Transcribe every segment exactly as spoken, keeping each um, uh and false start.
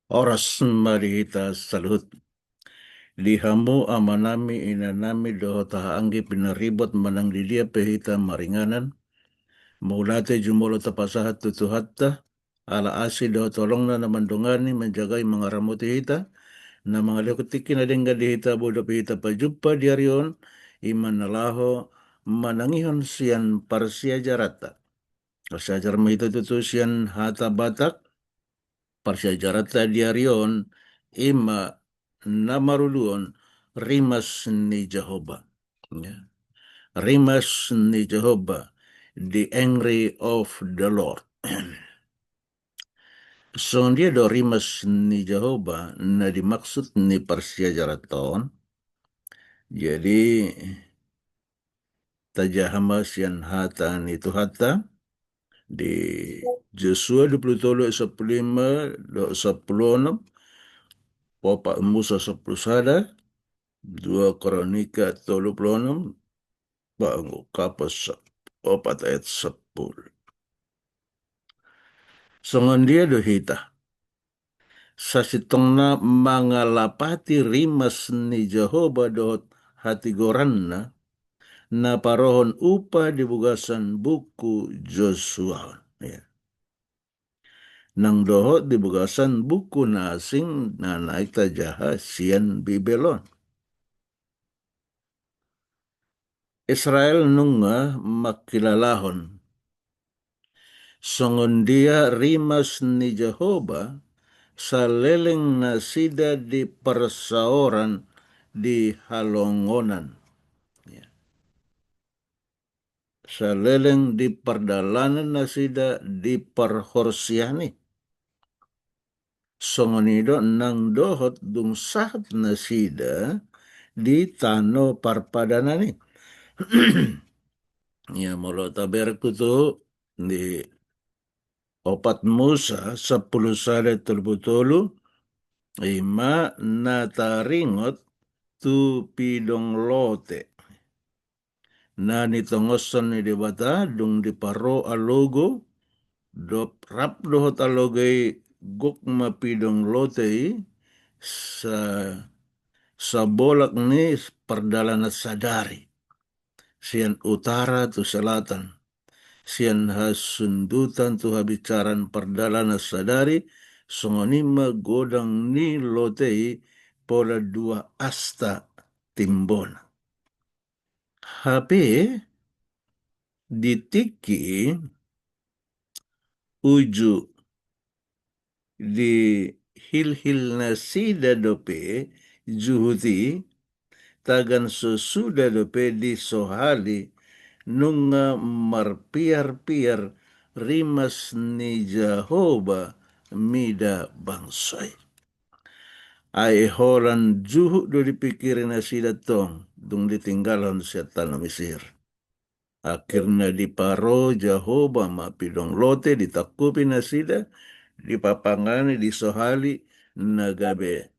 Horas ma di hita saluhut. Di hamu amanami, inanami, dohot haha anggi pinaribot manang di dia pe hita maringanan, mauliate jumolo tapasahat tu Tuhanta, ala asi dohot holongna na mandongani, manjagai, mangaramoti hita, na mangalehon tingki na denggan di hita, boi dope hita pajumpa di ari on, i ma na laho manangihon sian parsiajaranta. Parsiajar ma hita tutu sian hata Batak, parsiajaranta di ari on, i ma na maruluhon, rimas ni Jahowa. Ya. Rimas ni Jahowa, the angry of the Lord. Songon dia do rimas ni Jahowa na dimaksud ni parsiajaranta on? Jadi, tajaha ma sian hata ni Tuhanta, di Josua dua pulu tolu ayat sampulu lima dohot sampulu onom, Opat Musa sampulu sada, Dua Kronika tolu pulu onom, Pangungkapon sa-, opat ayat sampulu. Songon dia do hita? Sasintongna mangalapati rimas ni Jahowa dohot hatigoranna, na parohon upa di bagasan buku Josua on. Ya. Nang dohot di bagasan buku na asing na naeng tajaha sian Bibel on. Israel nunga mangkilalahon songon dia rimas ni Jahowa, saleleng nasida di parsaoran di halongonan. Ya. Saleleng di pardalanan nasida di parhorsian i. Songon i do nang dohot dung sahat nasida di tano parpadanan i. Ya, molo tabereng tutu di Opat Musa sampulu sada tolu pulu tolu, i ma na taringot tu pidong lote na nitongoshon ni Debata dung diparo alogo, dob rap dohot alogo i gok ma pidong lote i, sa-, sabolak ni pardalanan sadari, sian utara tu selatan, sian hasundutan tu habisaran pardalanan sadari, songon i ma godang ni lote i pola dua asta timbona. Hape di tingki i uju dihilhil nasida dope juhut i, tagan so suda dope disohali, nunga marpiarpiar rimas ni Jahowa mida bangso i. Ai holan juhut do dipingkiri nasida tong, dung ditinggalhon sian tano Misir. Akhirna diparo Jahowa ma pidong lote, ditangkupi nasida, dipapangani, disohali, na gabe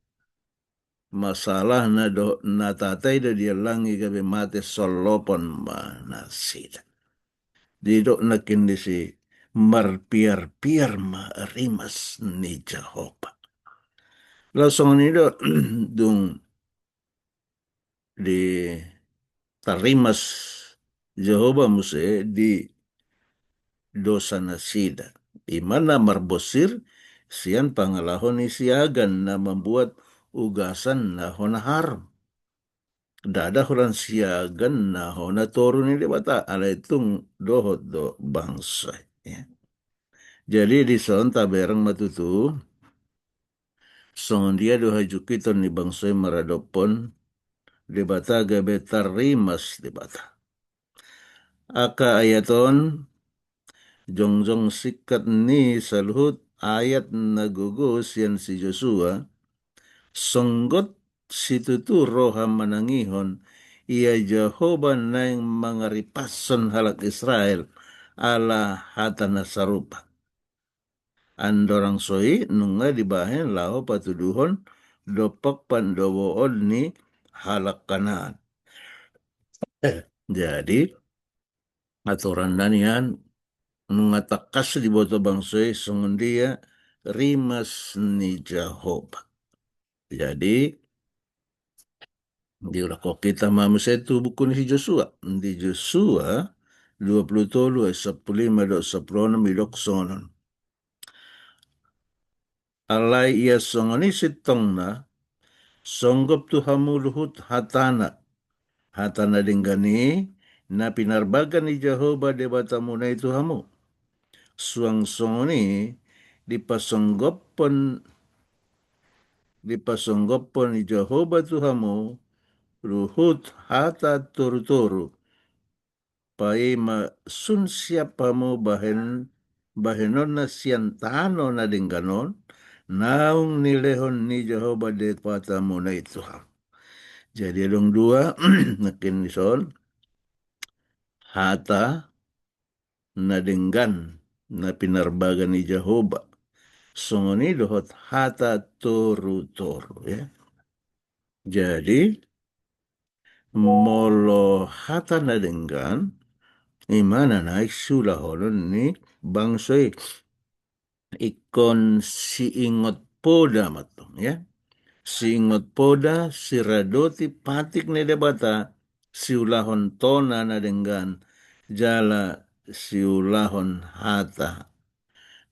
masalahna dohot na tataida di langit gabe mate, solopon ma nasida. Didok nangkin disi, marpiarpiar ma rimas ni Jahowa. Laos songon i do, dung di-, tarrimas Jahowa muse di dosa nasida. I ma na marbonsir sian pangalaho ni siagan na mambuat ugasan na hona harum. Ndada holan siagan na hona toru ni Debata, alai tung dohot do bangso i. Ya. Jadi dison tabereng ma tutu, songon dia do hajungkiton ni bangso i maradophon Debata gabe tarrimas Debata. Angka ayat on, jongjong singkat ni saluhut ayat na gogo sian si Josua, songgot situtu roha manangihon, ia Jahowa naeng mangaripashon halak Israel, ala hata na sarupa. Andorang so i nunga dibahen laho patuduhon dompak pandoboon ni halak Kanaan. Jadi, aturan na nian nunga tangkas diboto bangso i songon dia rimas ni Jahowa. Jadi, diulahon hita ma muse tu buku ni si Josua. Di Josua dua pulu tolu ayat sampulu lima dohot sampulu onom didok songon on. Alai ia songon i sintongna, songgop tu hamu luhut hatana, hata na denggan i, na pinarbaga ni Jahowa Debatamuna i tu hamu. Suang songon i dipasonggophon, dipasonggophon ni Jahowa tu hamu luhut hata torutoru, paima sun siap hamu bahen, bahenonna sian tano na denggan on, naung nilehon ni Jahowa Debatamuna i tu hamu. Jadi adong dua, nangkin dison, hata na denggan na pinarbaga ni Jahowa. Songon i dohot hata torutoru, ya. Jadi, molo hata na denggan, i ma na naeng siulahonon ni bangso i. Ingkon siingot poda ma tong, ya. Siingot poda, siradoti patik ni Debata, siulahon tona na denggan, jala siulahon hata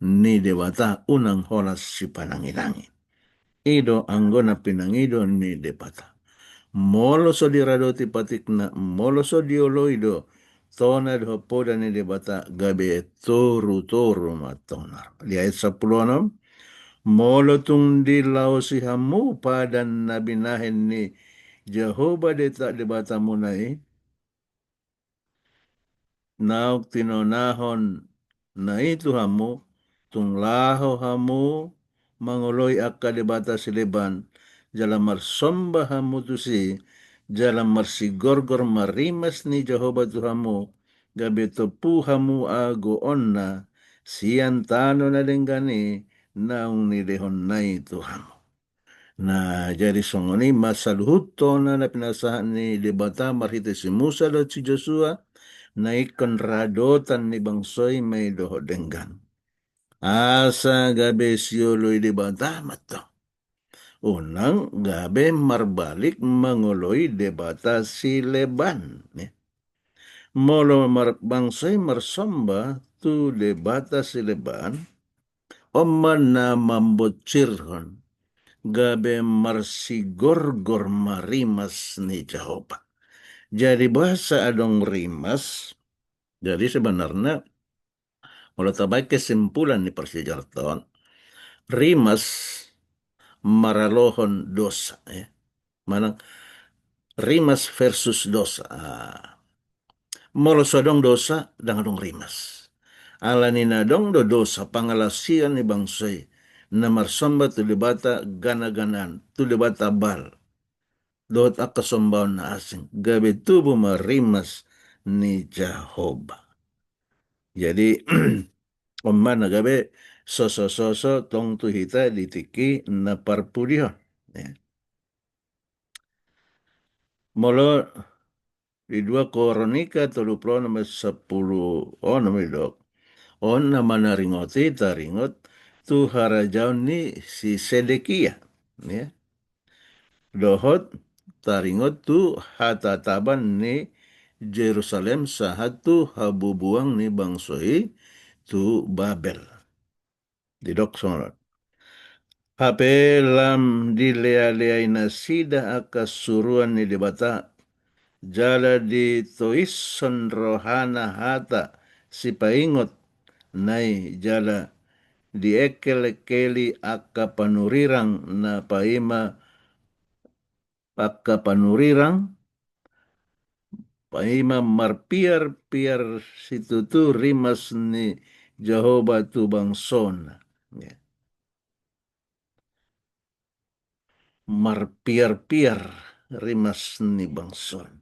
ni Debata, unang holan sipanangilangin. I do anggo na pinangido ni Debata. Molo so diradoti patikna, molo so dioloi do tona dohot poda ni Debata, gabe torutoru ma tong na ro. Di ayat sampulu onom, molo tung dilaosi hamu padan na binahen ni Jahowa Deta-, Debatamuna i, naung tinonahonna i tu hamu, tung laho hamu mangoloi angka debata sileban, jala marsomba hamu tusi, jala marsigorgor ma rimas ni Jahowa tu hamu, gabe tompu hamu agoonna sian tano na denggan i naung nilehonna i tu hamu. Nah, jadi songon i ma saluhut tona na pinasahat ni Debata marhite si Musa dohot si Josua, na ingkon radotan ni bangso i ma i dohot denggan. Asa gabe sioloi Debata ma tong. Unang gabe marbalik mangoloi debata sileban, ya. Molo mar-, bangso i marsomba tu debata sileban, on ma na mambonsirhon gabe marsigorgor ma rimas ni Jahowa. Jadi boasa adong rimas? Jadi sebenarna, molo tabaen kesimpulan ni parsiajaranta on, rimas maralohon dosa, ya. Manang rimas versus dosa. Ah. Molo so adong dosa, ndang adong rimas. Alani na adong do dosa, pangalaosion ni bangso i, na marsomba tu debata ganaganaan, tu debata Baal, dohot angka sombaon na asing, gabe tubu ma rimas ni Jahowa. Jadi, on ma na gabe sosososo tong tu hita di tingki na parpudi on, ya. Molo di dua Koronika tolu pulu onom ayat sampulu onom didok, on na manaringoti taringot tu harajaon ni si Sedekia, ya. Dohot taringot tu hatataban ni Jerusalem sahat tu habubuang ni bangso i tu Babel. Didok songon on. Hape lam dilealeai nasida angka suruan ni Debata, jala ditoishon rohana hata sipaingot na i, jala diengkelengkeli angka panurirang na paima, angka panurirang, paima marpiarpiar situtu rimas ni Jahowa tu bangsona. Ya. Marpiarpiar rimas ni bangsona.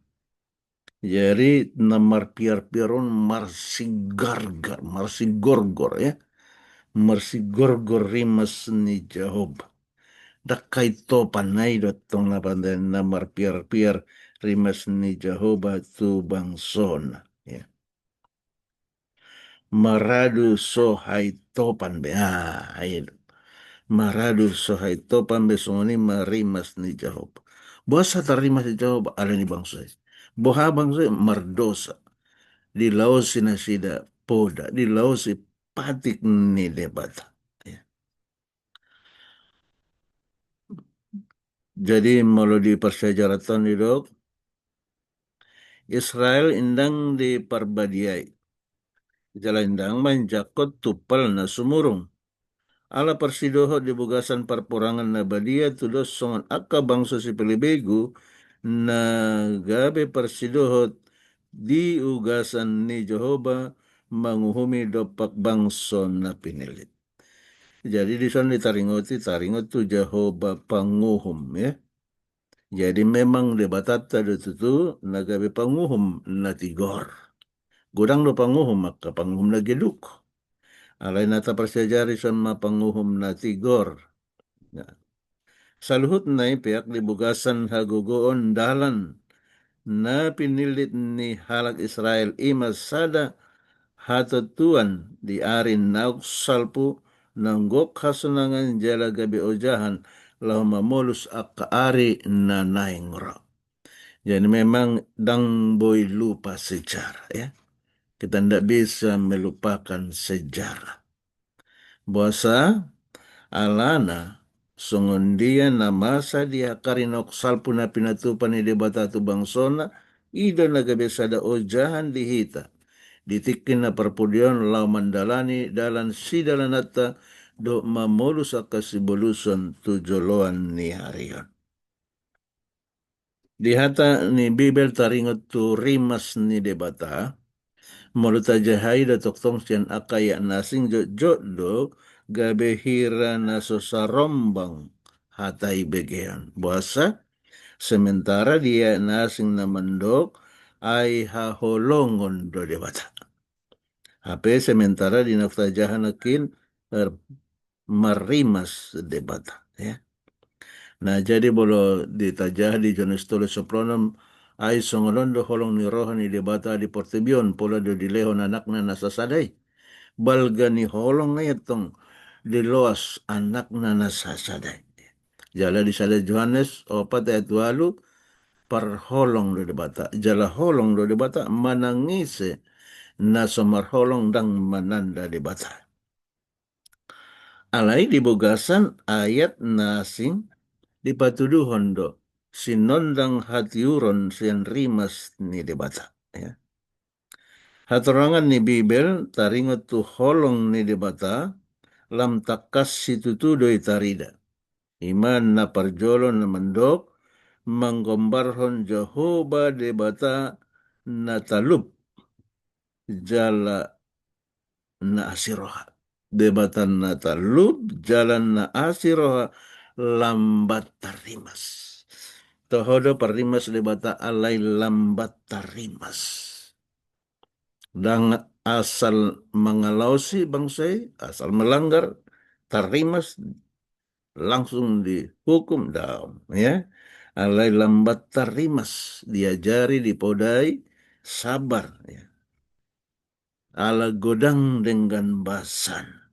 Jadi na marpiarpiar on marsigargar, marsigorgor, ya. Marsigorgor rimas ni Jahowa. Ndang haintopan na i do tong na pande na marpiarpiar rimas ni Jahowa tu bangsona, ya. Maradu so haintopan be. Ah, i do. Maradu so haintopan be songon i ma rimas ni Jahowa. Boasa tarimas ni Jahowa? Alani bangso i. Boha bangso i? Mardosa. Dilaosi nasida poda, dilaosi patik ni Debata. Ya. Jadi molo di parsiajaranta on didok, Israel ndang diparbadiai. Jala ndang manjangkon tumpal na sumurung. Ala parsidohot di bagasan parporangan na badia tudos songon angka bangso sipelebegu na gabe parsidohot di ugasan ni Jahowa manguhumi dompak bangso na pinillit. Jadi dison ditaringoti, taringot tu Jahowa panguhum, ya. Jadi memang Debatanta do tutu na gabe panguhum na tigor. Godang do panguhum, angka panguhum na geduk. Alai na taparsiajari son ma panguhum na tigor. Nah. Saluhutna i peak di bagasan hagogoon dalan na pinillit ni halak Israel, i ma sada hatontuan di ari naung salpu, naung gok hasonangan jala gabe ojahan laho mamolus angka ari na naeng ro. Jadi memang ndang boi lupa sejarah, ya. Kita ndak bisa melupakan sejarah. Boasa? Alana songon dia na masa di angka ari naung salpu na pinatupa ni Debata tu bangsona, i do na gabe sada ojahan di hita di tingki na parpudi on laho mandalani dalan sidalananta dohot mamolus angka siboluson tu joloan ni ari on. Di hata ni Bibel taringot tu rimas ni Debata, molo tajaha i do tongtong sian angka ayat na asing, jotjot do gabe hira na so sarombang hata i begeon. Boasa? Sementara di ayat na asing na mandok, ai haholongon do Debata. Hape sementara di na tajaha nangkin, er, marrimas Debata, ya. Nah, jadi molo ditajaha di Johannes tolu sampulu onom, ai songon on do holong ni roha ni Debata di portibi on, pola do dilehon Anakna na sasada i. Balga ni holong i antong diloas Anakna na sasada i. Jala di sada Johannes opat ayat ualu, parholong do Debata. Jala holong do Debata manang ise na so marholong ndang mananda Debata. Alai di bagasan ayat na asing dipatuduhon do sinondang hatiuron sian rimas ni Debata. Ya. Hatorangan ni Bibel taringot tu holong ni Debata lam tangkas situtu do i tarida. I ma na parjolo na mandok, manggombarhon Jahowa Debata na talup jala na asi roha. Debata na talup jala na asi roha, lambat tarrimas. Toho do parrimas Debata alai lambat tarrimas. Ndang asal mangalaosi bangso i, asal melanggar, tarrimas, langsung dihukum, daong, ya. Alai lambat tarrimas, diajari, dipodai, sabar, ya. Ala godang denggan basan.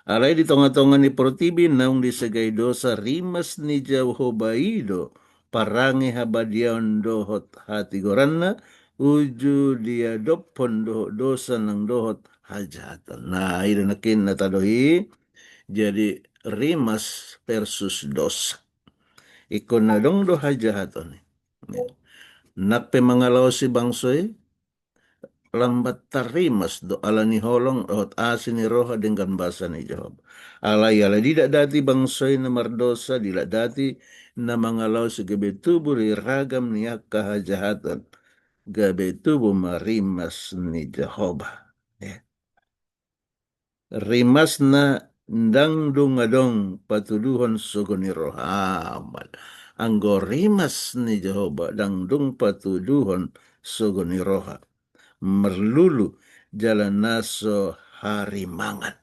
Alai di tongatonga ni portibi naung disegai dosa, rimas ni Jahowa i do parange habadiaon dohot hatigoranna, uju diadophon dohot dosa nang dohot hajahaton. Nah, i do nangkin na tadok i, jadi rimas versus dosa. Ingkon adong do hajahaton i. Nang pe mangalaosi bangso i, lambat tarrimas do ala ni holong dohot asi ni roha denggan basa ni Jahowa. Alai ala dilak dati bangso i na mardosa, dilak dati na mangalaosi, gabe tubu do i ragam ni angka hajahaton, gabe tubu ma rimas ni Jahowa. Ya. Rimasna ndang dung adong patuduhon sogo ni roha. Ah, mal-, anggo rimas ni Jahowa ndang dung patuduhon sogo ni roha. Marlulu jala na so harimangan.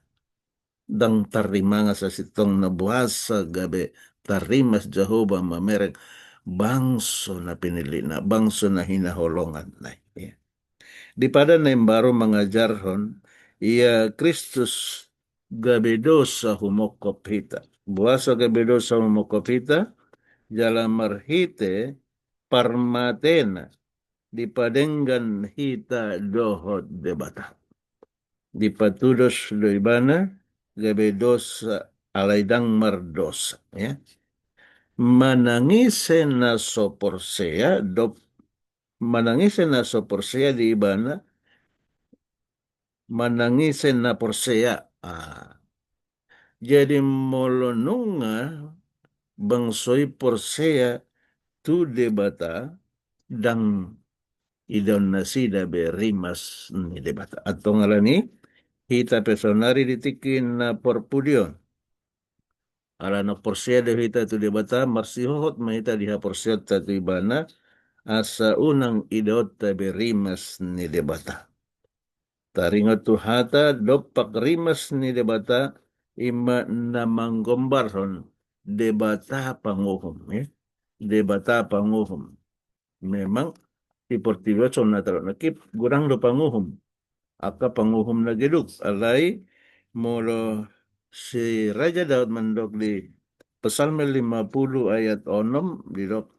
Ndang tarrimangan sasintongna, boasa gabe tarrimas Jahowa mamereng bangso na pinillitna, bangso na hinaholonganna i. Ya. Di Padan na Imbaru mangajarhon, ia Kristus gabe dosa humongkop hita. Boasa gabe dosa humongkop hita? Jala marhite parmatena dipadenggan hita dohot Debata. Dipatudos do ibana gabe dosa, alai ndang mardosa, ya. Manang ise na so porsea, dop-, manang ise na so porsea di ibana, manang ise na porsea. Ah. Jadi molo nunga bangso i porsea tu Debata, ndang idaon nasida be rimas ni Debata. Antong alani hita pe saonari di tingki na porpudi on, ala na porsea do hita tu Debata, marsihohot ma hita di haporseaonta tu ibana, asa unang idaonta be rimas ni Debata. Taringot tu hata dompak rimas ni Debata, i ma na manggombarhon Debata panguhum, ya. Debata panguhum. Memang di portibi on songon na tadok nangkin, godang do panguhum. Angka panguhum na geduk, alai molo si Raja Daud mandok di Psalmen lima puluh ayat onom, didok: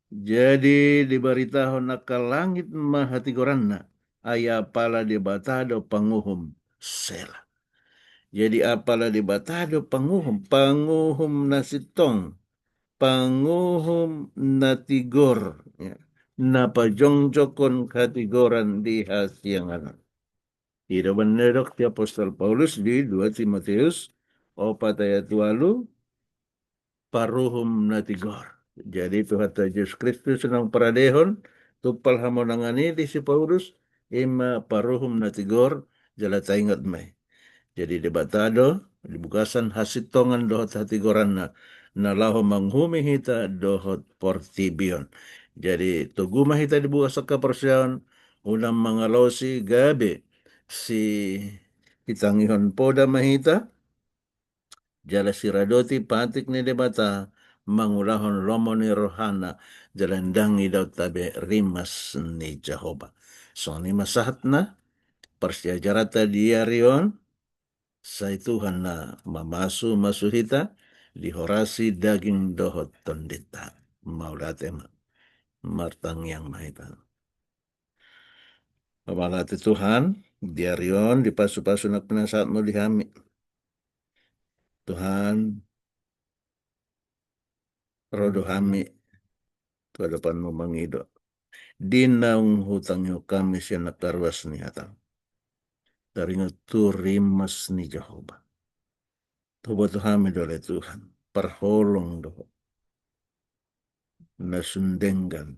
Jadi dibaritahon angka langit ma hatigoranna, ai apala Debata do panguhum. Sela. Jadi apala Debata do panguhum, panguhum na sintong, panguhum na tigor, ya, na pajongjongkon hatigoran di hasiangan on. I do umbahen na didok si apostel Paulus di dua Timoteus opat ayat ualu, paruhum na tigor. Jadi Tuhanta Jesus Kristus naung paradehon tumpal hamonangan i di si Paulus, i ma paruhum na tigor, jala taingot ma i. Jadi Debata do di bagasan hasintongan dohot hatigoranna, na laho manguhumi hita dohot portibi on. Jadi togu ma hita di bagasan haporseaon, unang mangalaosi gabe sitangihon poda ma hita, jala siradoti patik ni Debata mangulahon lomo ni rohana, jala ndang idaonta be rimas ni Jahowa. Songon i ma sahatna parsiajaranta di ari on, sai Tuhan na mamasumasu hita di horasi daging dohot tondinta. Mauliate ma. Martangiang ma hita. Mauliate Tuhan, di ari on dipasupasu nang pinasahatmu di hami. Tuhan, ro do hami tu adopanmu mangido di naung hutangihon hami sian angka ruas ni hatamu. Taringot tu rimas ni Jahowa. Huboto hami do ale Tuhan, parholong do ho na sun denggan,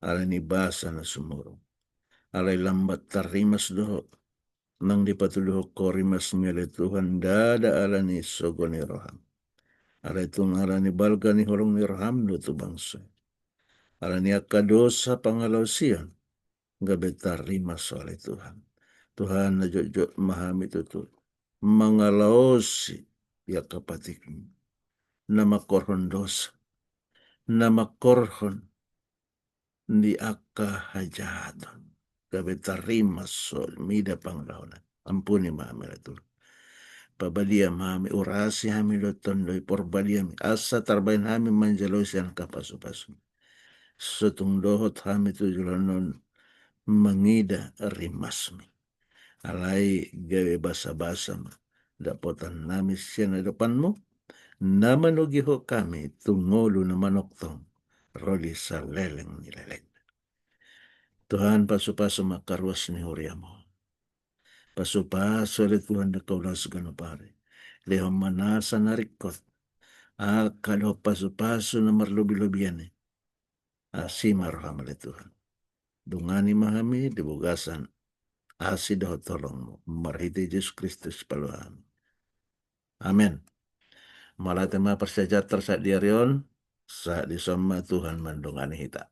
alani basa na sumurung. Alai lambat tarrimas do ho, nang dipatuduhon ho rimasmi ale Tuhan, ndada alani sogo ni roham. Alai tung alani balga ni holong ni roham do tu bangso i. Alani angka dosa pangalaosion, gabe tarrimas ho ale Tuhan. Tuhan, na jotjot ma hami tutu mangalaosi di angka patikmi na mangkorhon dosa, na mangkorhon di angka hajahaton. Gabe tarrimas ho mida pangalaoan. Ampuni ma hami ale Tuhan. Pabadia ma hami, urasi hami dohot tondoi, porbadiami, asa tarbahen hami manjalo sian angka pasupasu. So tung dohot hami tu joloan on mangida rimasmi. Alai gabe basabasa ma dapotannami sian adopanmu, na manogihon hami tu ngolu na manongtong ro di saleleng ni lelengna. Tuhan, pasupasu ma angka ruas ni huriamu. Pasupasu ale Tuhan angka ulaon siganup ari. Lehon ma nasa na ringkot, angka dohot pasupasu na marlobilobian i. Asi ma roham ale Tuhan. Dungani ma hami di bagasan asi dohot holongmu, marhite Jesus Kristus Sipaluah hami. Amen. Mauliate ma parsiajaranta sahat di ari on. Sahat dison ma, Tuhan mandongani hita.